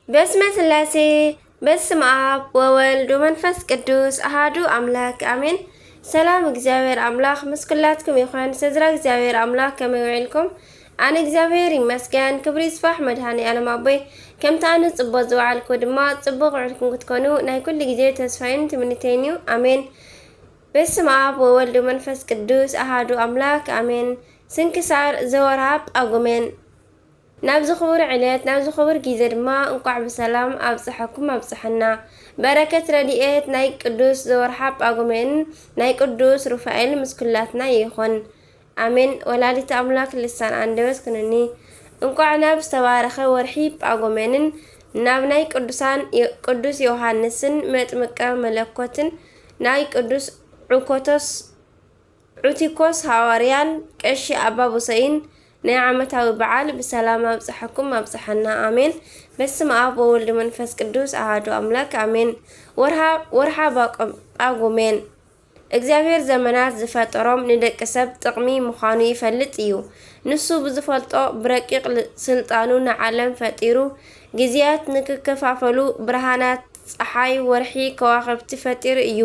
በስመ ስላሴ፣ በስመ ኣብ ወወልድ ወመንፈስ ቅዱስ ኣሃዱ ኣምላክ ኣሜን። ሰላም እግዚኣብሔር ኣምላክ ምስ ኩላትኩም ይኹን። ስድራ እግዚኣብሔር ኣምላክ ከመይ ውዒልኩም? ኣነ እግዚኣብሔር ይመስገን፣ ክብሪ ይስፋሕ መድሃኒ ኣለም ኣቦይ። ከምቲ ኣነ ጽቡቅ ዝወዓልኩ ድማ ጽቡቅ ውዕልኩም ክትኮኑ ናይ ኩሉ ግዜ ተስፋይን ትምኒተይን እዩ። ኣሜን። በስመ ኣብ ወወልድ ወመንፈስ ቅዱስ ኣሃዱ ኣምላክ ኣሜን። ስንክሳር ዘወርሃ ጳጉሜን። ናብዚ ክቡር ዕለት ናብዚ ክቡር ግዜ ድማ እንቋዕ ብሰላም ኣብፀሐኩም ኣብፀሐና። በረከት ረድኤት ናይ ቅዱስ ዘወርሃ ጳጉሜን ናይ ቅዱስ ሩፋኤል ምስ ኩላትና ይኹን። ኣሜን። ወላዲተ ኣምላክ ልሳን ኣንደበት ኩንኒ። እንቋዕ ናብ ዝተባረኸ ወርሒ ጳጉሜንን ናብ ናይ ቅዱሳን ዮ- ቅዱስ ዮሃንስን መጥምቀ መለኮትን ናይ ቅዱስ ዑኮቶስ ዑቲኮስ ሃዋርያን ቀሺ ኣባ ቡሰይን ናይ ዓመታዊ በዓል ብሰላም ኣብፀሐኩም ኣብፀሐና ኣሜን። በስመ ኣብ ወወልድ መንፈስ ቅዱስ ኣሃዱ ኣምላክ ኣሜን። ወርሃ ወርሃ ባቆ- ጳጉሜን እግዚኣብሔር ዘመናት ዝፈጠሮም ንደቂ ሰብ ጥቕሚ ምዃኑ ይፈልጥ እዩ። ንሱ ብዝፈልጦ ብረቂቕ ል- ስልጣኑ ንዓለም ፈጢሩ፣ ግዜያት ንክከፋፈሉ ብርሃናት ጸሓይ፣ ወርሒ፣ ከዋኽብቲ ፈጢሩ እዩ።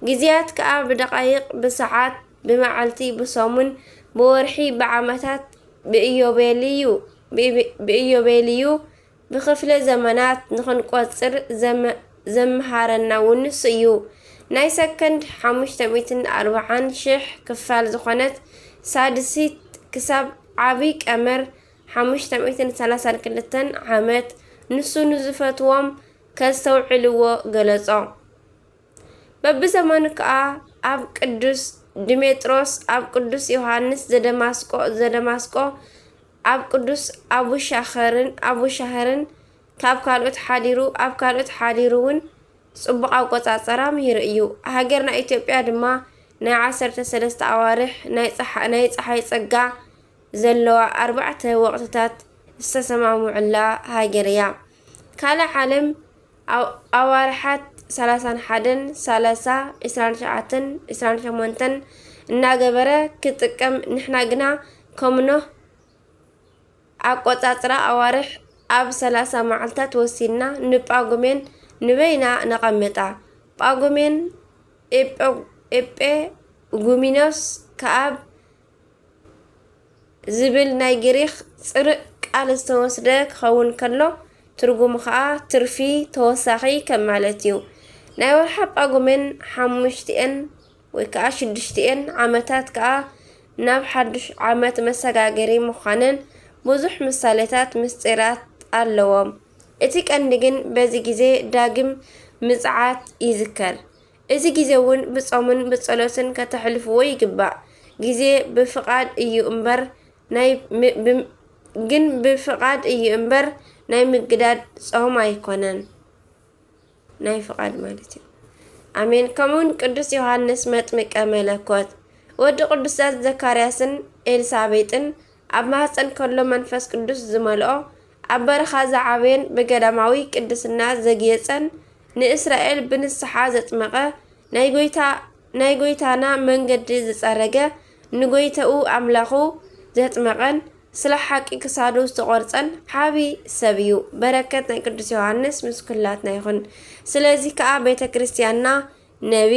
ግዜያት ከኣ ብደቓይቕ፣ ብሰዓት፣ ብመዓልቲ፣ ብሰሙን፣ ብወርሒ፣ ብዓመታት፣ ብኢዮቤልዩ ብኢዮቤልዩ ብኽፍለ ዘመናት ንኽንቆጽር ዘመ- ዘምሃረና እውን ንሱ እዩ። ናይ ሰከንድ ሓሙሽተ ሚእትን ኣርባዓን ሽሕ ክፋል ዝኾነት ሳድሲት ክሳብ ዓቢ ቀመር ሓሙሽተ ሚእትን ሰላሳን ክልተን ዓመት ንሱ ንዝፈትዎም ከስተውዕልዎ ገለጾ። በብዘመኑ ከኣ ኣብ ቅዱስ ድሜጥሮስ፣ ኣብ ቅዱስ ዮሃንስ ዘደማስቆ ዘደማስቆ፣ ኣብ ቅዱስ ኣቡሻኸርን ኣቡሻኸርን ካብ ካልኦት ሓዲሩ ኣብ ካልኦት ሓዲሩ እውን ጽቡቕ ኣቆጻጸራ ምሂሩ እዩ። ሃገርና ኢትዮጵያ ድማ ናይ ዓሰርተ ሰለስተ ኣዋርሕ ናይ ጸሓ- ናይ ጸሓይ ጸጋ ዘለዋ ኣርባዕተ ወቕትታት ዝተሰማምዑላ ሃገር እያ። ካልእ ዓለም ኣው- ኣዋርሓት ሰላሳን ሓደን፣ ሰላሳ፣ ዕስራን ትሽዓተን፣ ዕስራን ሸሞንተን እናገበረ ክጥቀም፣ ንሕና ግና ከም ኖህ ኣቆጻጽራ ኣዋርሕ ኣብ ሰላሳ መዓልታት ወሲንና ንጳጉሜን ንበይና ነቐምጣ። ጳጉሜን ኤጴ- ኤጴጉሚኖስ ከኣ ዝብል ናይ ግሪኽ ጽሩእ ቃል ዝተወስደ ክኸውን ከሎ፣ ትርጉሙ ኸኣ ትርፊ፣ ተወሳኺ ከም ማለት እዩ። ናይ ወርሓ ጳጉሜን ሓሙሽቲኤን ወይ ከኣ ሽዱሽቲኤን ዓመታት ከኣ ናብ ሓዱሽ ዓመት መሰጋገሪ ምዃነን ብዙሕ ምሳሌታት ምስጢራት ኣለዎም። እቲ ቀንዲ ግን በዚ ግዜ ዳግም ምጽዓት ይዝከር። እዚ ግዜ እውን ብጾምን ብጸሎትን ከተሕልፍዎ ይግባእ። ግዜ ብፍቓድ እዩ እምበር ናይ ም- ብም- ግን ብፍቓድ እዩ እምበር ናይ ምግዳድ ጾም ኣይኮነን። ናይ ፍቓድ ማለት እዩ። ኣሜን። ከምኡውን ቅዱስ ዮሃንስ መጥምቀ መለኮት ወዲ ቅዱሳት ዘካርያስን ኤልሳቤጥን ኣብ ማህፀን ከሎ መንፈስ ቅዱስ ዝመልኦ ኣብ በረኻ ዝዓበየን ብገዳማዊ ቅድስና ዘግየፀን ንእስራኤል ብንስሓ ዘጥመቐ ናይ ጎይታ ናይ ጎይታና መንገዲ ዝጸረገ ንጎይተኡ ኣምላኹ ዘጥመቐን ስለ ሓቂ ክሳዱ ዝተቖርጸን ዓቢ ሰብ እዩ። በረከት ናይ ቅዱስ ዮሃንስ ምስ ኩላትና ይኹን። ስለዚ ከኣ ቤተ ክርስቲያንና ነቢ፣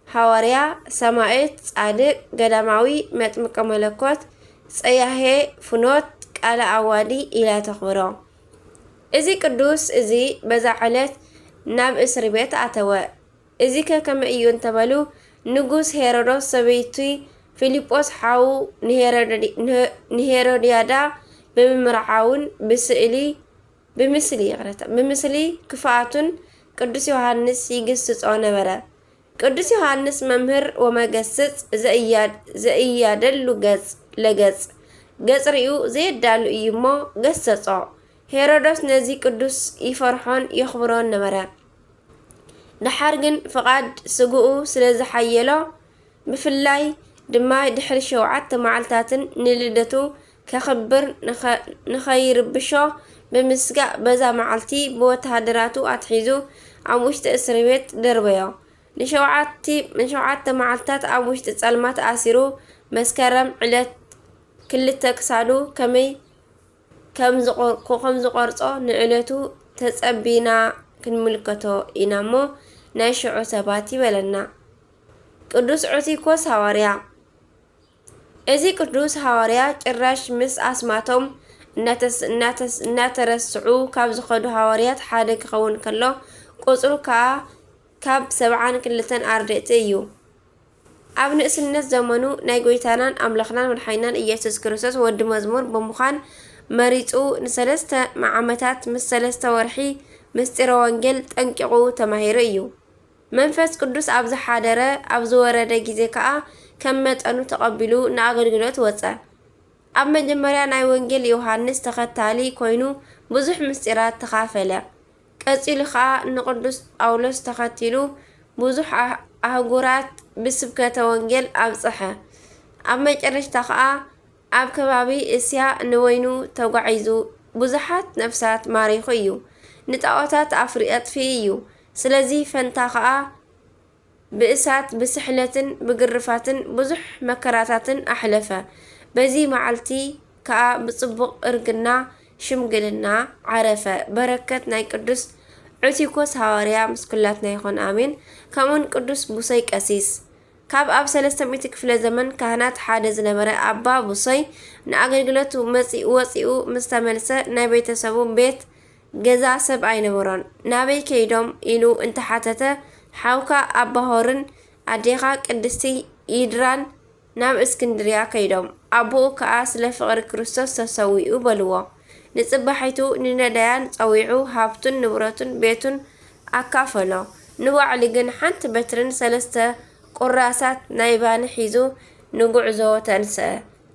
ሃዋርያ፣ ሰማዕት፣ ጻድቅ፣ ገዳማዊ፣ መጥምቀ መለኮት፣ ጸያሄ ፍኖት፣ ቃለ ኣዋዲ ኢላ ተኽብሮ። እዚ ቅዱስ እዚ በዛ ዕለት ናብ እስሪ ቤት ኣተወ። እዚ ከ ከመይ እዩ እንተበሉ፣ ንጉስ ሄሮዶስ ሰበይቲ ፊልጶስ ሓዉ ንሄሮዲ- ንሄ- ንሄሮድያዳ ብምምርዓውን ብስእሊ ብምስሊ ይቕረታ ብምስሊ ክፍኣቱን ቅዱስ ዮሃንስ ይግስጾ ነበረ። ቅዱስ ዮሃንስ መምህር ወመገስጽ ዘእያድ- ዘእያደሉ ገጽ ለገጽ ገጽ ሪኡ ዘየዳሉ እዩ እሞ ገሰጾ። ሄሮዶስ ነዚ ቅዱስ ይፈርሖን የኽብሮን ነበረ። ደሓር ግን ፍቓድ ስግኡ ስለ ዝሓየሎ፣ ብፍላይ ድማ ድሕሪ ሸውዓተ መዓልታትን ንልደቱ ከኽብር ንኸ- ንኸይርብሾ ብምስጋእ በዛ መዓልቲ ብወተሃደራቱ ኣትሒዙ ኣብ ውሽጢ እስሪ ቤት ደርበዮ። ንሸውዓቲ- ንሸውዓተ መዓልታት ኣብ ውሽጢ ጸልማት ኣሲሩ መስከረም ዕለት ክልተ ክሳዱ ከመይ ከም ዝቆ-፣ ከም ዝቆርጾ ንዕለቱ ተጸቢና ክንምልከቶ ኢና እሞ፣ ናይ ሽዑ ሰባት ይበለና። ቅዱስ ዑቲኮስ ሃዋርያ። እዚ ቅዱስ ሃዋርያ ጭራሽ ምስ ኣስማቶም እናተስ-፣ እናተስ-፣ እናተረስዑ ካብ ዝኸዱ ሃዋርያት ሓደ ክኸውን ከሎ፣ ቁጽሩ ከኣ ካብ ሰብዓን ክልተን ኣርድእቲ እዩ። ኣብ ንእስነት ዘመኑ ናይ ጎይታናን ኣምላኽናን መድሓኒናን ኢየሱስ ክርስቶስ ወዲ መዝሙር ብምዃን መሪጹ፣ ንሰለስተ ዓመታት ምስ ሰለስተ ወርሒ ምስጢረ ወንጌል ጠንቂቑ ተማሂሩ እዩ። መንፈስ ቅዱስ ኣብ ዝሓደረ፣ ኣብ ዝወረደ ግዜ ከኣ ከም መጠኑ ተቐቢሉ ንኣገልግሎት ወጸ። ኣብ መጀመርያ ናይ ወንጌል ዮሃንስ ተኸታሊ ኮይኑ ብዙሕ ምስጢራት ተኻፈለ። ቀጺሉ ኸኣ ንቅዱስ ጳውሎስ ተኸቲሉ ብዙሕ ኣህ-፣ ኣህጉራት ብስብከተ ወንጌል ኣብጽሐ። ኣብ መጨረሽታ ኸኣ ኣብ ከባቢ እስያ ንወይኑ ተጓዒዙ ብዙሓት ነፍሳት ማሪኹ እዩ። ንጣኦታት ኣፍሪ-፣ ኣጥፊኡ እዩ። ስለዚ ፈንታ ኸኣ ብእሳት፣ ብስሕለትን ብግርፋትን ብዙሕ መከራታትን ኣሕለፈ። በዚ መዓልቲ ከኣ ብጽቡቕ እርግና ሽምግልና ዓረፈ። በረከት ናይ ቅዱስ ዑቲኮስ ሃዋርያ ምስ ኩላትና ይኹን፣ ኣሜን። ከምኡውን ቅዱስ ቡሶይ ቀሲስ። ካብ ኣብ ሰለስተ ሚእቲ ክፍለ ዘመን ካህናት ሓደ ዝነበረ ኣባ ቡሶይ ንኣገልግሎት መጺኡ፣ ወጺኡ ምስ ተመልሰ ናይ ቤተሰቡ ቤት ገዛ ሰብ ኣይነበሮን። ናበይ ከይዶም ኢሉ እንተሓተተ፣ ሓውካ ኣባ ሆርን ኣዴኻ ቅድስቲ ይድራን ናብ እስክንድርያ ከይዶም፣ ኣቦኡ ከኣ ስለ ፍቕሪ ክርስቶስ ተሰዊኡ በልዎ። ንጽባሒቱ ንነዳያን ጸዊዑ ሃብቱን ንብረቱን ቤቱን ኣካፈሎ። ንባዕሉ ግን ሓንቲ በትርን ሰለስተ ቁራሳት ናይ ባኒ ሒዙ ንጉዕዞ ተንስአ።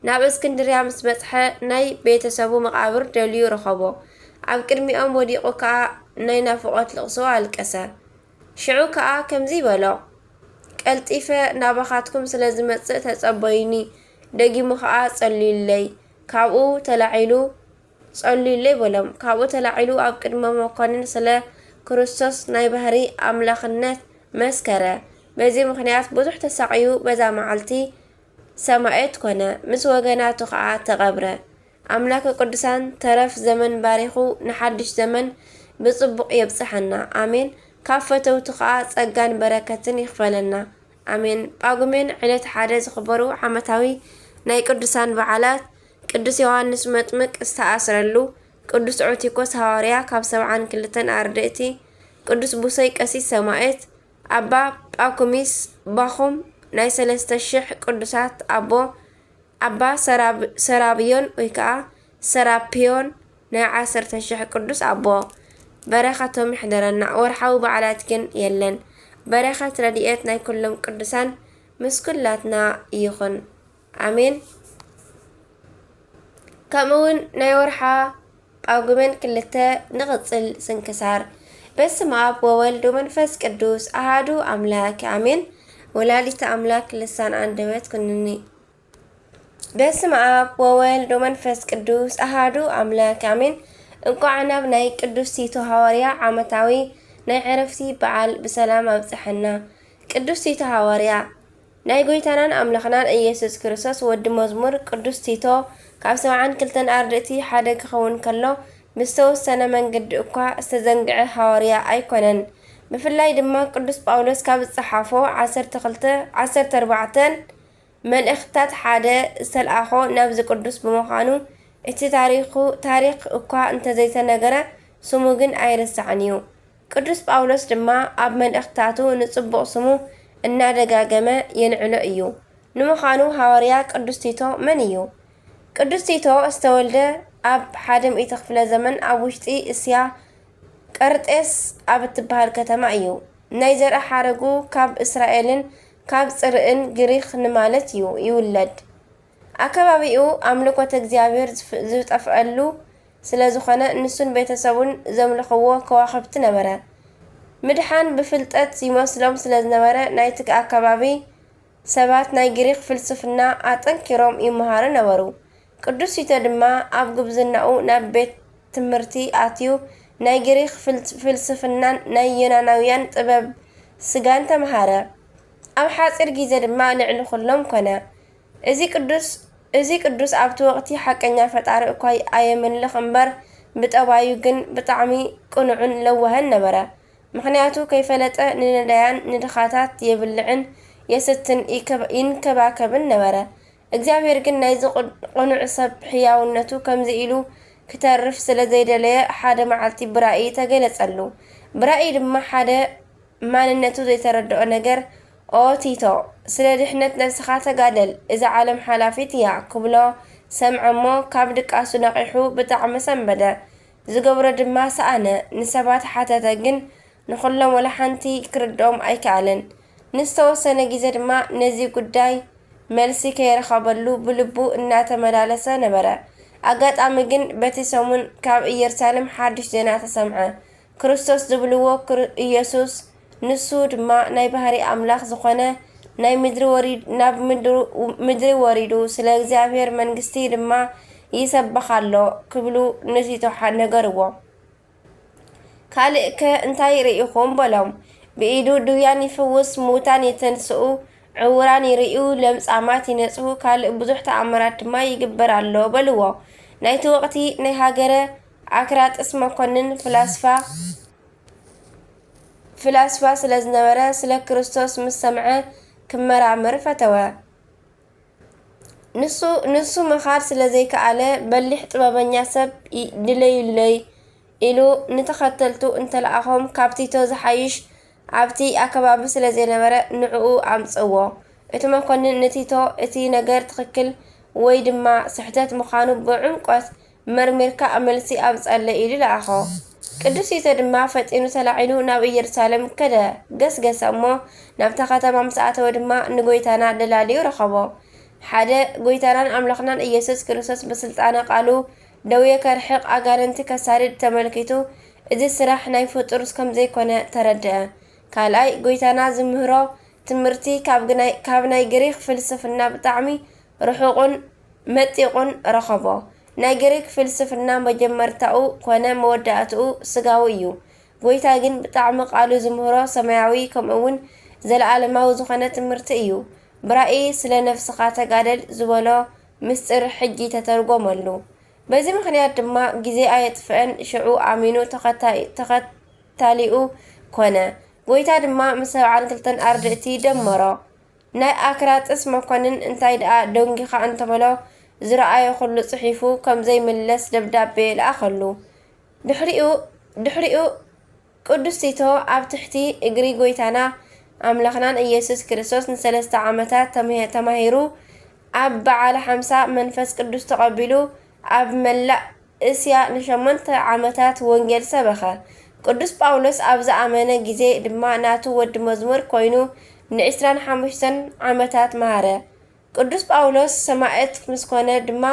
ናብ እስክንድርያ ምስ በጽሐ ናይ ቤተሰቡ መቓብር ደልዩ ረኸቦ። ኣብ ቅድሚኦም ወዲቑ ከኣ ናይ ናፍቖት ልቕሶ ኣልቀሰ። ሽዑ ከኣ ከምዚ በሎ፣ "ቀልጢፈ ናባኻትኩም ስለ ዝመጽእ ተጸበዩኒ፣ ደጊሙ ከኣ ጸልዩለይ፣ ካብኡ ተላዒሉ ጸልዩለይ" በሎም። ካብኡ ተላዒሉ ኣብ ቅድሚ መኮንን ስለ ክርስቶስ ናይ ባህሪ ኣምላኽነት መስከረ። በዚ ምኽንያት ብዙሕ ተሳቕዩ፣ በዛ መዓልቲ ሰማኤት ኮነ፣ ምስ ወገናቱ ኸኣ ተቐብረ። ኣምላከ ቅዱሳን ተረፍ ዘመን ባሪኹ ንሓድሽ ዘመን ብጽቡቕ የብጽሓና። ኣሜን። ካብ ፈተውቱ ኸኣ ጸጋን በረከትን ይኽፈለና። ኣሜን። ጳጉሜን ዕለት ሓደ ዝኽበሩ ዓመታዊ ናይ ቅዱሳን በዓላት፣ ቅዱስ ዮሃንስ መጥምቅ ዝተኣስረሉ፣ ቅዱስ ዑቲኮስ ሃዋርያ ካብ ሰብዓን ክልተን ኣርድእቲ፣ ቅዱስ ቡሶይ ቀሲስ ሰማኤት፣ ኣባ ጳኩሚስ ባኹም ናይ ሰለስተ ሽሕ ቅዱሳት ኣቦ፣ ኣባ ሰራብ-፣ ሰራብዮን ወይ ከኣ ሰራፕዮን ናይ ዓሰርተ ሽሕ ቅዱስ ኣቦ፣ በረኸቶም ይሕደረና። ወርሓዊ በዓላት ግን የለን። በረኸት ረድኤት ናይ ኩሎም ቅዱሳን ምስ ኩላትና ይኹን። ኣሜን። ከምኡውን ናይ ወርሓ ጳጉሜን ክልተ ንቕጽል ስንክሳር። በስመ ኣብ ወወልድ ወመንፈስ ቅዱስ ኣሃዱ ኣምላክ ኣሜን። ወላዲተ ኣምላክ ልሳን ኣንደበት ኩንኒ። በስመ ኣብ ወወልድ ወመንፈስ ቅዱስ ኣሃዱ ኣምላክ ኣሜን። እንቋዕ ናብ ናይ ቅዱስ ቲቶ ሃዋርያ ዓመታዊ ናይ ዕረፍቲ በዓል ብሰላም ኣብጽሐና። ቅዱስ ቲቶ ሃዋርያ ናይ ጎይታናን ኣምላኽናን ኢየሱስ ክርስቶስ ወዲ መዝሙር ቅዱስ ቲቶ ካብ ሰብዓን ክልተን ኣርድእቲ ሓደ ክኸውን ከሎ፣ ብዝተወሰነ መንገዲ እኳ ዝተዘንግዐ ሃዋርያ ኣይኮነን። ብፍላይ ድማ ቅዱስ ጳውሎስ ካብ ዝጸሓፎ ዓሰርተ ክልተ፣ ዓሰርተ ኣርባዕተን መልእኽትታት ሓደ ዝተልኣኾ ናብዚ ቅዱስ ብምዃኑ፣ እቲ ታሪኹ፣ ታሪኽ እኳ እንተዘይተነገረ፣ ስሙ ግን ኣይርሳዕን እዩ። ቅዱስ ጳውሎስ ድማ ኣብ መልእኽትታቱ ንጽቡቕ ስሙ እናደጋገመ የልዕሎ እዩ። ንምዃኑ ሃዋርያ ቅዱስ ቲቶ መን እዩ? ቅዱስ ቲቶ ዝተወልደ ኣብ ሓደ ሚእቲ ክፍለ ዘመን ኣብ ውሽጢ እስያ ቀርጤስ ኣብ እትበሃል ከተማ እዩ። ናይ ዘርአ ሓረጉ ካብ እስራኤልን ካብ ጽርዕን ግሪኽ ንማለት እዩ ይውለድ። ኣከባቢኡ ኣምልኮተ እግዚኣብሔር ዝፍ-፣ ዝጠፍአሉ ስለ ዝኾነ፣ ንሱን ቤተሰቡን ዘምልኽዎ ከዋኽብቲ ነበረ። ምድሓን ብፍልጠት ይመስሎም ስለ ዝነበረ፣ ናይቲ ኣከባቢ ሰባት ናይ ግሪኽ ፍልስፍና ኣጠንኪሮም ይመሃሩ ነበሩ። ቅዱስ ቲቶ ድማ ኣብ ጉብዝናኡ ናብ ቤት ትምህርቲ ኣትዩ፣ ናይ ግሪኽ ፍል-፣ ፍልስፍናን ናይ ዮናናውያን ጥበብ ስጋን ተምሃረ። ኣብ ሓጺር ግዜ ድማ ልዕሊ ኩሎም ኮነ። እዚ ቅዱስ እዚ ቅዱስ ኣብቲ ወቕቲ ሓቀኛ ፈጣሪ እኳ ኣየምልኽ እምበር፣ ብጠባዩ ግን ብጣዕሚ ቅኑዕን ለዋህን ነበረ። ምኽንያቱ ከይፈለጠ ንነዳያን ንድኻታት የብልዕን የስትን ይከብ-፣ ይንከባከብን ነበረ። እግዚኣብሔር ግን ናይዚ ቅን-፣ ቅኑዕ ሰብ ሕያውነቱ ከምዚ ኢሉ ክተርፍ ስለ ዘይደለየ ሓደ መዓልቲ ብራእይ ተገለጸሉ። ብራእይ ድማ ሓደ ማንነቱ ዘይተረድኦ ነገር፣ "ኦ ቲቶ፣ ስለ ድሕነት ነፍስኻ ተጋደል፣ እዛ ዓለም ሓላፊት እያ" ክብሎ ሰምዐ እሞ ካብ ድቃሱ ነቒሑ ብጣዕሚ ሰንበደ። ዝገብሮ ድማ ሰኣነ። ንሰባት ሓተተ፣ ግን ንኹሎም ወላ ሓንቲ ክርድኦም ኣይከኣለን። ንዝተወሰነ ግዜ ድማ ነዚ ጉዳይ መልሲ ከይረኸበሉ ብልቡ እናተመላለሰ ነበረ። ኣጋጣሚ ግን በቲ ሰሙን ካብ ኢየሩሳሌም ሓድሽ ዜና ተሰምዐ። ክርስቶስ ዝብልዎ ክር-፣ ኢየሱስ፣ ንሱ ድማ ናይ ባህሪ ኣምላኽ ዝኾነ፣ ናይ ምድሪ ወሪድ-፣ ናብ ምድሩ-፣ ምድሪ ወሪዱ ስለ እግዚኣብሔር መንግስቲ ድማ ይሰብኽ ኣሎ ክብሉ ንቲቶ ሓ-፣ ነገርዎ። ካልእ ከ እንታይ ርኢኹም? በሎም። ብኢዱ ድውያን ይፍውስ፣ ምዉታን የተንስኡ፣ ዕውራን ይርእዩ፣ ለምጻማት ይነጽሁ፣ ካልእ ብዙሕ ተኣምራት ድማ ይግበር ኣሎ በልዎ። ናይቲ ወቕቲ ናይ ሃገረ ኣክራጥስ መኮንን ፍላስፋ፣ ፍላስፋ ስለ ዝነበረ ስለ ክርስቶስ ምስ ሰምዐ ክመራመር ፈተወ። ንሱ፣ ንሱ ምኻድ ስለ ዘይከኣለ፣ በሊሕ ጥበበኛ ሰብ ይ-፣ ድለዩለይ ኢሉ ንተኸተልቱ እንተለኣኾም፣ ካብ ቲቶ ዝሓይሽ ኣብቲ ኣከባቢ ስለ ዘይነበረ ንዕኡ ኣምጽእዎ። እቲ መኮንን ንቲቶ እቲ ነገር ትኽክል ወይ ድማ ስሕተት ምዃኑ ብዕምቆት መርሚርካ መልሲ ኣምጸለይ ኢሉ ለኣኾ። ቅዱስ ቲቶ ድማ ፈጢኑ ተላዒሉ ናብ ኢየሩሳሌም ከደ። ገስገሰ እሞ ናብታ ከተማ ምስ ኣተወ ድማ ንጎይታና ደላልዩ ረኸቦ። ሓደ ጎይታናን ኣምላኽናን ኢየሱስ ክርስቶስ ብስልጣነ ቃሉ ደዌ ከርሕቕ ኣጋንንቲ ከሳድድ ተመልኪቱ፣ እዚ ስራሕ ናይ ፍጡር ከም ዘይኮነ ተረድአ። ካልኣይ ጎይታና ዝምህሮ ትምህርቲ ካብ ግናይ-፣ ካብ ናይ ግሪኽ ፍልስፍና ብጣዕሚ ርሑቕን መጢቑን ረኸቦ። ናይ ግሪክ ፍልስፍና መጀመርታኡ ኮነ መወዳእትኡ ስጋዊ እዩ። ጎይታ ግን ብጣዕሚ ቃሉ ዝምህሮ ሰማያዊ ከምኡ እውን ዘለኣለማዊ ዝኾነ ትምህርቲ እዩ። ብራእይ ስለ ነፍስኻ ተጋደል ዝበሎ ምስጢር ሕጂ ተተርጎመሉ። በዚ ምኽንያት ድማ ግዜ ኣየጥፍአን ሽዑ ኣሚኑ ተኸታ-፣ ተኸታሊኡ ኮነ። ጎይታ ድማ ምስ ሰብዓን ክልተን ኣርድእቲ ደመሮ። ናይ ኣክራጥስ መኮንን እንታይ ደኣ ደንጊኻ እንተበሎ፣ ዝረኣዮ ኩሉ ጽሒፉ ከም ዘይምለስ ደብዳቤ ለኣኸሉ። ድሕሪኡ፣ ድሕሪኡ ቅዱስ ቲቶ ኣብ ትሕቲ እግሪ ጎይታና ኣምላኽናን ኢየሱስ ክርስቶስ ንሰለስተ ዓመታት ተምሄ-፣ ተማሂሩ፣ ኣብ በዓለ ሓምሳ መንፈስ ቅዱስ ተቐቢሉ፣ ኣብ መላእ እስያ ንሸሞንተ ዓመታት ወንጌል ሰበኸ። ቅዱስ ጳውሎስ ኣብ ዝኣመነ ግዜ ድማ ናቱ ወዲ መዝሙር ኮይኑ ንዕስራን ሓሙሽተን ዓመታት መሃረ። ቅዱስ ጳውሎስ ሰማዕት ምስ ኮነ ድማ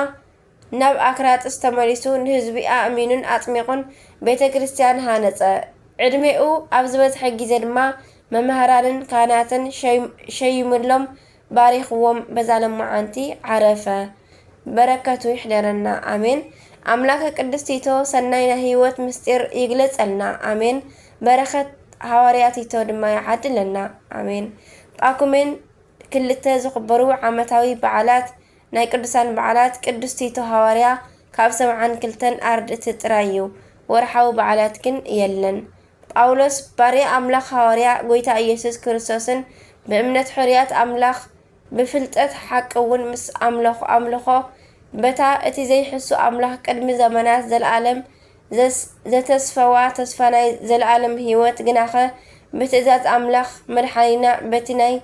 ናብ ኣክራጥስ ተመሊሱ ንህዝቢ ኣእሚኑን ኣጥሚቑን ቤተ ክርስቲያን ሃነጸ። ዕድሜኡ ኣብ ዝበዝሐ ግዜ ድማ መምህራንን ካህናትን ሸይ-፣ ሸይሙሎም ባሪኽዎም በዛ ለማዓንቲ ዓረፈ። በረከቱ ይሕደረና፣ ኣሜን። ኣምላከ ቅድስት ቲቶ ሰናይ ናይ ህይወት ምስጢር ይግለጸልና፣ ኣሜን። በረከት ሃዋርያ ቲቶ ድማ ይዓድለና፣ ኣሜን። ጳኩሜን ክልተ ዝኽበሩ ዓመታዊ በዓላት። ናይ ቅዱሳን በዓላት ቅዱስ ቲቶ ሃዋርያ ካብ ሰብዓን ክልተን ኣርድእቲ ጥራይ እዩ። ወርሓዊ በዓላት ግን የለን። ጳውሎስ ባርያ ኣምላኽ ሃዋርያ ጎይታ ኢየሱስ ክርስቶስን ብእምነት ሕሩያት ኣምላኽ ብፍልጠት ሓቂ እውን ምስ ኣምለኹ ኣምልኾ በታ እቲ ዘይሕሱ ኣምላኽ ቅድሚ ዘመናት ዘለኣለም ዘስ-፣ ዘተስፈዋ ተስፋ ናይ ዘለኣለም ህይወት ግናኸ ብትእዛዝ ኣምላኽ መድሓኒና በቲ ናይ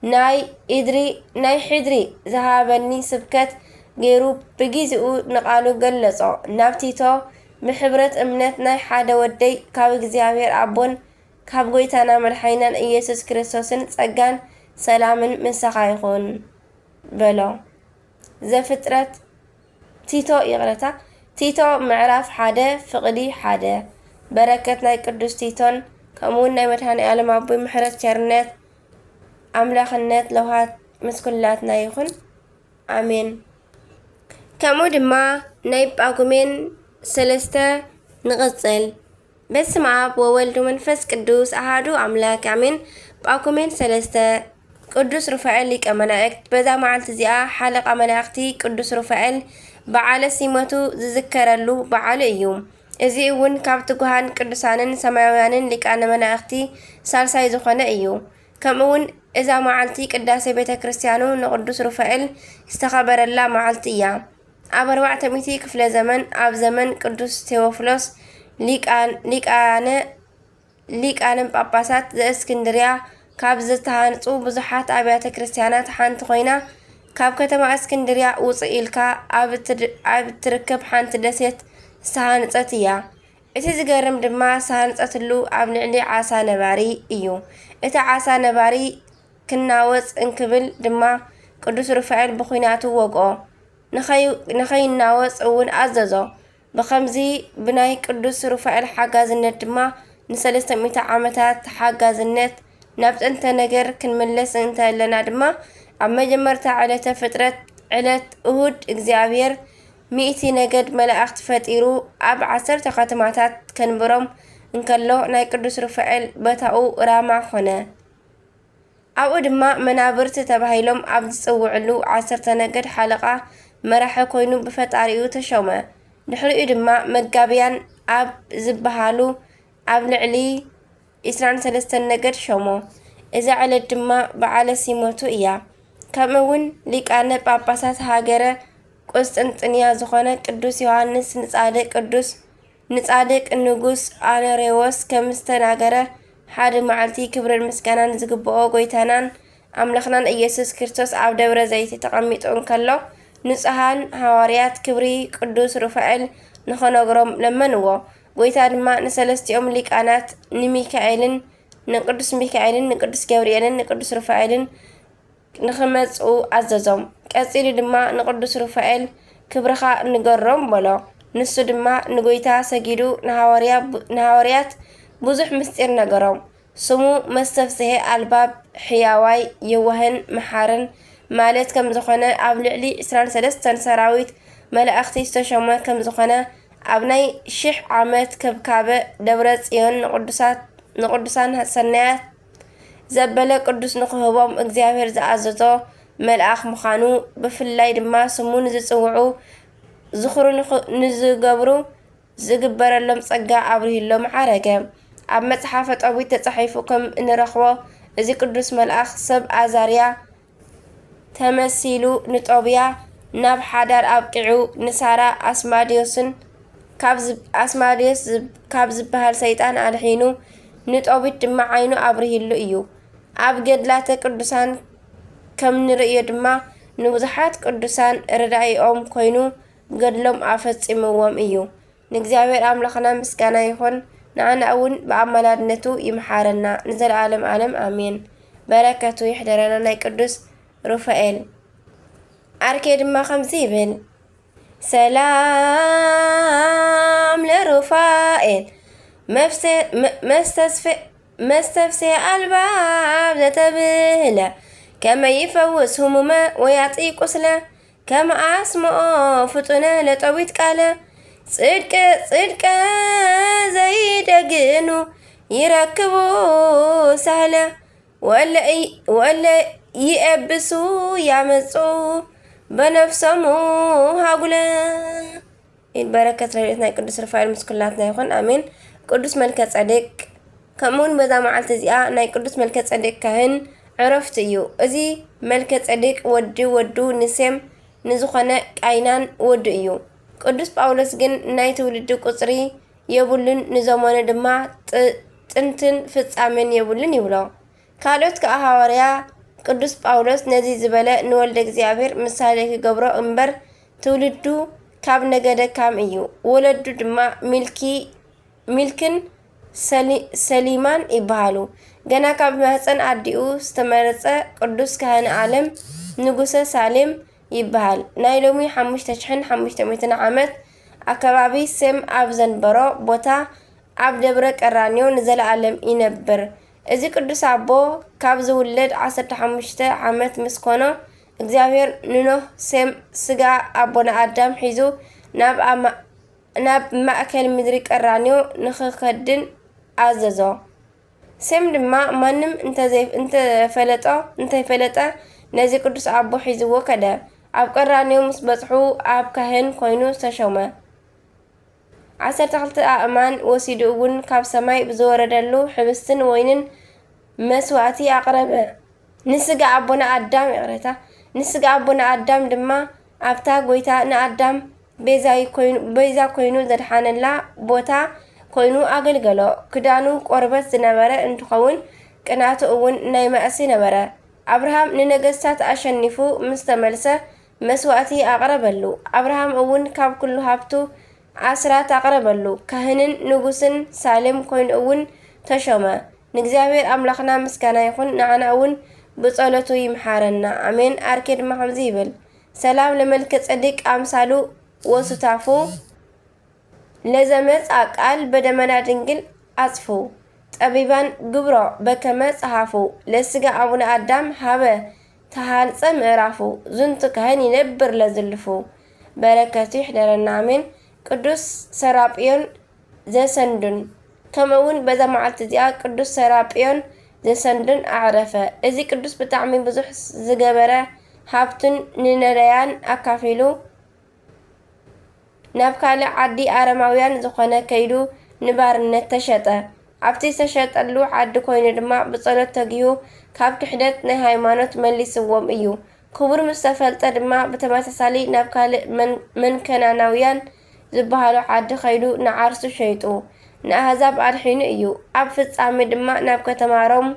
ናይ ኢድሪ ናይ ሕድሪ ዝሃበኒ ስብከት ገይሩ ብጊዜኡ ንቓሉ ገለጾ። ናብ ቲቶ ብሕብረት እምነት ናይ ሓደ ወደይ ካብ እግዚኣብሔር ኣቦን ካብ ጎይታና መድሓኒናን ኢየሱስ ክርስቶስን ጸጋን ሰላምን ምሳኻ ይኹን በሎ። ዘፍጥረት ቲቶ፣ ይቕረታ፣ ቲቶ ምዕራፍ ሓደ ፍቕዲ ሓደ። በረከት ናይ ቅዱስ ቲቶን ከምኡውን ናይ መድኃኔ ዓለም ኣቦይ ምሕረት ቸርነት ኣምላኽነት ለውሃት ምስ ኩላትና ይኹን። ኣሜን። ከምኡ ድማ ናይ ጳጉሜን ሰለስተ ንቕጽል። በስመ ኣብ ወወልድ ወመንፈስ ቅዱስ ኣሃዱ ኣምላክ ኣሜን። ጳጉሜን ሰለስተ ቅዱስ ሩፋኤል ሊቀ መላእክት። በዛ መዓልቲ እዚኣ ሓለቓ መላእኽቲ ቅዱስ ሩፋኤል በዓለ ሲመቱ ዝዝከረሉ በዓሉ እዩ። እዚ እውን ካብ ትጉሃን ቅዱሳንን ሰማያውያንን ሊቃነ መላእኽቲ ሳልሳይ ዝኾነ እዩ። ከምኡ እውን እዛ መዓልቲ ቅዳሴ ቤተ ክርስቲያኑ ንቅዱስ ሩፋኤል ዝተኸበረላ መዓልቲ እያ። ኣብ ኣርባዕተ ሚእቲ ክፍለ ዘመን፣ ኣብ ዘመን ቅዱስ ቴዎፍሎስ ሊቃን-፣ ሊቃነ ሊቃነ ጳጳሳት ዘእስክንድርያ ካብ ዝተሃንጹ ብዙሓት ኣብያተ ክርስቲያናት ሓንቲ ኮይና፣ ካብ ከተማ እስክንድርያ ውጽእ ኢልካ ኣብ እትድ-፣ ኣብ እትርከብ ሓንቲ ደሴት ዝተሃንጸት እያ። እቲ ዝገርም ድማ ዝተሃንጸትሉ ኣብ ልዕሊ ዓሳ ነባሪ እዩ። እቲ ዓሳ ነባሪ ክናወጽ እንክብል ድማ ቅዱስ ሩፋኤል ብኹናቱ ወግኦ። ንኸይ-፣ ንኸይናወጽ እውን ኣዘዞ። ብኸምዚ ብናይ ቅዱስ ሩፋኤል ሓጋዝነት ድማ ንሰለስተ ሚእቲ ዓመታት ሓጋዝነት ናብ ጥንተ ነገር ክንምለስ እንተለና ድማ፣ ኣብ መጀመርታ ዕለተ ፍጥረት፣ ዕለት እሁድ፣ እግዚኣብሔር ሚእቲ ነገድ መላእኽቲ ፈጢሩ ኣብ ዓሰርተ ከተማታት ከንብሮም እንከሎ፣ ናይ ቅዱስ ሩፋኤል ቦታኡ ራማ ኾነ። ኣብኡ ድማ መናብርት ተባሂሎም ኣብ ዝጽውዕሉ ዓሰርተ ነገድ ሓለቓ መራሒ ኮይኑ ብፈጣሪኡ ተሾመ። ድሕሪኡ ድማ መጋብያን ኣብ ዝበሃሉ ኣብ ልዕሊ ዒስራን ሰለስተን ነገድ ሾሞ። እዛ ዕለት ድማ በዓለ ሲመቱ እያ። ከምኡ እውን ሊቃነ ጳጳሳት ሃገረ ቁስጥንጥንያ ዝኾነ ቅዱስ ዮሃንስ ንጻድቅ ቅዱስ ንጻድቅ ንጉስ ኣኖሬዎስ ከም ዝተናገረ፣ ሓደ መዓልቲ ክብርን ምስጋናን ዝግብኦ ጎይታናን ኣምላኽናን ኢየሱስ ክርስቶስ ኣብ ደብረ ዘይቲ ተቐሚጡ እንከሎ፣ ንጹሃን ሃዋርያት ክብሪ ቅዱስ ሩፋኤል ንኸነግሮም ለመንዎ። ጎይታ ድማ ንሰለስቲኦም ሊቃናት ንሚካኤልን ንቅዱስ ሚካኤልን ንቅዱስ ገብርኤልን ንቅዱስ ሩፋኤልን ንኽመጽኡ ኣዘዞም። ቀጺሉ ድማ ንቅዱስ ሩፋኤል ክብርኻ ንገሮም በሎ። ንሱ ድማ ንጎይታ ሰጊዱ ንሃዋርያ-፣ ንሃዋርያት ብዙሕ ምስጢር ነገሮም። ስሙ መስተፍስሔ ኣልባብ፣ ሕያዋይ፣ የዋህን መሓርን ማለት ከም ዝኾነ፣ ኣብ ልዕሊ ዕስራን ሰለስተን ሰራዊት መላእኽቲ ዝተሾመ ከም ዝኾነ፣ ኣብ ናይ ሽሕ ዓመት ከብካበ ደብረ ጽዮን ንቅዱሳት፣ ንቅዱሳን ሰናያት ዘበለ ቅዱስ ንክህቦም እግዚኣብሔር ዝኣዘዞ መልኣኽ ምዃኑ፣ ብፍላይ ድማ ስሙ ንዝጽውዑ ዝኽሩ ንኽ-፣ ንዝገብሩ ዝግበረሎም ጸጋ ኣብሪህሎም ዓረገ። ኣብ መጽሓፈ ጦቢት ተጻሒፉ ከም እንረኽቦ፣ እዚ ቅዱስ መልኣኽ ሰብ ኣዛርያ ተመሲሉ ንጦብያ ናብ ሓዳር ኣብቂዑ፣ ንሳራ ኣስማድዮስን ካብ ዝብ-፣ ኣስማድዮስ ዝብ-፣ ካብ ዝበሃል ሰይጣን ኣድሒኑ፣ ንጦቢት ድማ ዓይኑ ኣብሪህሉ እዩ። ኣብ ገድላተ ቅዱሳን ከም ንርእዮ ድማ፣ ንብዙሓት ቅዱሳን ረዳኢኦም ኮይኑ ገድሎም ኣፈጺምዎም እዩ። ንእግዚኣብሔር ኣምላኽና ምስጋና ይኹን፣ ንዓና እውን ብኣማላድነቱ ይምሓረና ንዘለኣለም ዓለም ኣሜን። በረከቱ ይሕደረና ናይ ቅዱስ ሩፋኤል። ኣርኬ ድማ ከምዚ ይብል፣ ሰላም ለሩፋኤል መፍሰ-፣ መ-፣ መስተስፈ-፣ መስተፍሴ ኣልባብ ዘተብህለ ከመ ይፈውስ ህሙመ ወያጥይ ቁስለ ከመ ኣስምኦ ፍጡነ ለጠዊት ቃለ ጽድቀ ጽድቀ ዘይደግኑ ይረክቡ ሳህለ ወለ ይ-፣ ወለ ይኤብሱ ያመጹ በነፍሶሙ ሃጉለ። ኢድ በረከት ረድኤት ናይ ቅዱስ ሩፋኤል ምስ ኩላትና ይኹን፣ ኣሜን። ቅዱስ መልከ ጸዴቅ። ከምኡውን በዛ መዓልቲ እዚኣ ናይ ቅዱስ መልከ ጸዴቅ ካህን ዕረፍቱ እዩ። እዚ መልከ ጸዴቅ ወዲ ወዱ ንሴም ንዝኾነ ቃይናን ወዱ እዩ። ቅዱስ ጳውሎስ ግን ናይ ትውልዲ ቁጽሪ የብሉን፣ ንዘመኑ ድማ ጥ-፣ ጥንትን ፍጻሜን የብሉን ይብሎ። ካልኦት ከኣ ሃዋርያ ቅዱስ ጳውሎስ ነዚ ዝበለ ንወልደ እግዚኣብሔር ምሳሌ ክገብሮ እምበር ትውልዱ ካብ ነገደ ካም እዩ። ወለዱ ድማ ሚልኪ፣ ሚልክን ሰሊ-፣ ሰሊማን ይበሃሉ። ገና ካብ ማህፀን ኣዲኡ ዝተመረጸ ቅዱስ ካህነ ዓለም ንጉሰ ሳሌም ይበሃል። ናይ ሎሚ ሓሙሽተ ሽሕን ሓሙሽተ ሚእትን ዓመት ኣከባቢ ሴም ኣብ ዘንበሮ ቦታ ኣብ ደብረ ቀራንዮ ንዘለኣለም ይነብር። እዚ ቅዱስ ኣቦ ካብ ዝውለድ ዓሰርተ ሓሙሽተ ዓመት ምስ ኮኖ፣ እግዚኣብሔር ንኖህ ሴም ስጋ ኣቦና ኣዳም ሒዙ ናብ ኣማ-፣ ናብ ማእከል ምድሪ ቀራንዮ ንኽኸድን ኣዘዞ። ሴም ድማ ማንም እንተዘይ-፣ እንተፈለጦ፣ እንተይፈለጠ ነዚ ቅዱስ ኣቦ ሒዝዎ ከደ። ኣብ ቀራንዮ ምስ በጽሑ ኣብ ካህን ኮይኑ ተሾመ። ዓሰርተ ክልተ ኣእማን ወሲዱ እውን ካብ ሰማይ ብዝወረደሉ ሕብስትን ወይንን መስዋእቲ ኣቕረበ። ንስጋ ኣቦና ኣዳም፣ ይቕሬታ፣ ንስጋ ኣቦና ኣዳም ድማ ኣብታ ጎይታ ንኣዳም ቤዛይ ኮይኑ፣ ቤዛ ኮይኑ ዘድሓነላ ቦታ ኮይኑ ኣገልገሎ። ክዳኑ ቆርበት ዝነበረ እንትኸውን ቅናቱ እውን ናይ ማእሲ ነበረ። ኣብርሃም ንነገስታት ኣሸኒፉ ምስ ተመልሰ መስዋእቲ ኣቕረበሉ። ኣብርሃም እውን ካብ ኩሉ ሃብቱ ኣስራት ኣቕረበሉ። ካህንን ንጉስን ሳሌም ኮይኑ እውን ተሾመ። ንእግዚኣብሔር ኣምላኽና ምስጋና ይኹን፣ ንዓና እውን ብጸሎቱ ይምሓረና። ኣሜን። ኣርኬ ድማ ከምዚ ይብል፣ ሰላም ለመልከ ጸዲቅ ኣምሳሉ ወሱታፉ፣ ለዘመጽአ ቃል በደመና ድንግል ኣጽፉ፣ ጠቢባን ግብሮ በከመ ጸሃፉ፣ ለስጋ ኣቡነ ኣዳም ሃበ ተሃልጸ ምዕራፉ፣ ዝንቱ ካህን ይነብር ለዝልፉ። በረከቱ ይሕደረና፣ ኣሜን። ቅዱስ ሰራጵዮን ዘሰንዱን። ከምኡ እውን በዛ መዓልቲ እዚኣ ቅዱስ ሰራጵዮን ዘሰንዱን ኣዕረፈ። እዚ ቅዱስ ብጣዕሚ ብዙሕ ዝገበረ፣ ሃብቱን ንነዳያን ኣካፊሉ፣ ናብ ካልእ ዓዲ ኣረማውያን ዝኾነ ከይዱ ንባርነት ተሸጠ። ኣብቲ ዝተሸጠሉ ዓዲ ኮይኑ ድማ ብጸሎት ተጊሁ ካብ ክሕደት ናይ ሃይማኖት መሊስዎም እዩ። ክቡር ምስ ተፈልጠ ድማ ብተመሳሳሊ ናብ ካልእ መን-፣ መንከናናውያን ዝበሃሉ ዓዲ ከይዱ ንዓርሱ ሸይጡ ንኣህዛብ ኣድሒኑ እዩ። ኣብ ፍጻሜ ድማ ናብ ከተማ ሮም፣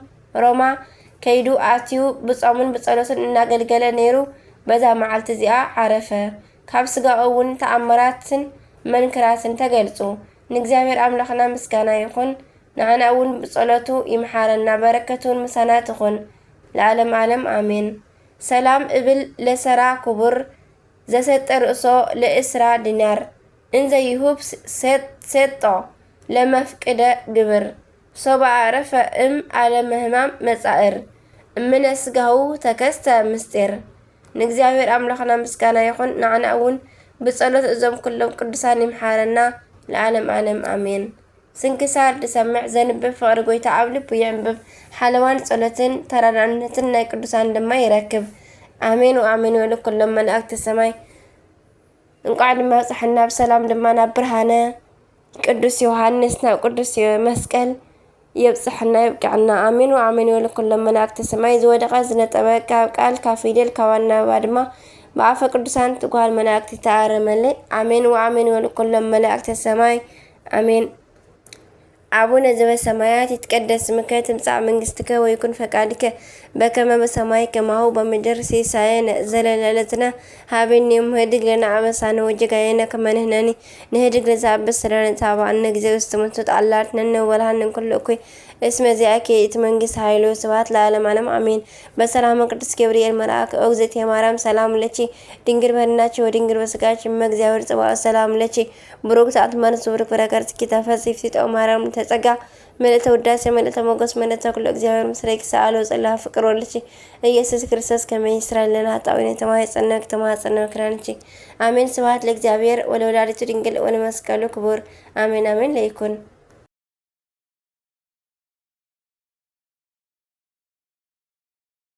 ሮማ ከይዱ ኣትዩ ብጾምን ብጸሎትን እናገልገለ ነይሩ በዛ መዓልቲ እዚኣ ዓረፈ። ካብ ስጋኡ እውን ተኣምራትን መንክራትን ተገልጹ። ንእግዚኣብሔር ኣምላኽና ምስጋና ይኹን። ንዓና እውን ብጸሎቱ ይምሓረና፣ በረከቱ እውን ምሳና ትኹን ለዓለም ዓለም ኣሜን። ሰላም እብል ለሰራ ክቡር ዘሰጠ ርእሶ ለእስራ ዲናር እንዘ ይሁብ ሴጥ-፣ ሴጦ ለመፍቅደ ግብር ሶበ ኣዕረፈ እም ዓለመ ሕማም መጻእር እምነ ስጋሁ ተከስተ ምስጢር። ንእግዚኣብሔር ኣምላኽና ምስጋና ይኹን፣ ንዓና እውን ብጸሎት እዞም ኩሎም ቅዱሳን ይምሓረና ለዓለም ዓለም ኣሜን። ስንክሳር ድሰምዕ ዘንብብ ፍቕሪ ጎይታ ኣብ ልቡ የንብብ፣ ሓለዋን ጸሎትን ተራዳእነትን ናይ ቅዱሳን ድማ ይረክብ። ኣሜን ወኣሜን ይበሉ ኩሎም መላእክተ ሰማይ። እንቋዕ ድማ ኣብጽሐና ብሰላም ድማ ናብ ብርሃነ ቅዱስ ዮሃንስ ናብ ቅዱስ መስቀል የብጽሐና የብቅዐና። ኣሜን ወኣሜን ይበሉ ኩሎም መላእክተ ሰማይ። ዝወደቐ ዝነጠበ ካብ ቃል ካብ ፊደል ካብ ኣናብባ ድማ ብኣፈ ቅዱሳን ትጉሃን መላእክት ይተኣረመለይ። ኣሜን ወኣሜን ይበሉ ኩሎም መላእክተ ሰማይ። ኣሜን። ኣቡነ ዘበሰማያት ይትቀደስ ስምከ ትምጻእ መንግስትከ ወይኩን ፈቃድከ በከመ በሰማይ ከማሁ በምድር። ሲሳየነ ዘለለዕለትነ ሃበኒ ዮም ህድግ ለነ አበሳነ ወጌጋየነ ከመ ንሕነኒ ንህድግ ለዘአብስ ለነ ኢታብአነ እግዚኦ ውስተ መንሱት አላ አድኅነነ ወባልሐነ እምኩሉ እኩይ እስመ ዚአከ ይእቲ መንግስት ኃይል ወስብሐት ለዓለመ ዓለም አሜን። በሰላመ ቅዱስ ገብርኤል መልአክ ኦ እግዝእትየ ማርያም ሰላም ለኪ ድንግል በድናኪ ወድንግል በስጋኪ እመ እግዚአብሔር ጽባኦት ሰላም ለኪ ብሩክት አንቲ እምአንስት ብሩክ ፍሬ ከርሥኪ ተፈሥሒ ፍሥሕት ኦ ማርያም ምልዕተ ጸጋ ምልዕተ ውዳሴ ምልዕተ ሞገስ ምልዕተ ኩሉ እግዚአብሔር ምስሌኪ ሰአሊ ወጸልኢ ፍቅር ወልድኪ ኢየሱስ ክርስቶስ ከመ ይስራይ ለነ ኃጣውኢነ ተማሂጸነ ተማጸነ ክራንቺ አሜን። ስብሐት ለእግዚአብሔር ወለወላዲቱ ድንግል ወለመስቀሉ ክቡር አሜን አሜን ለይኩን።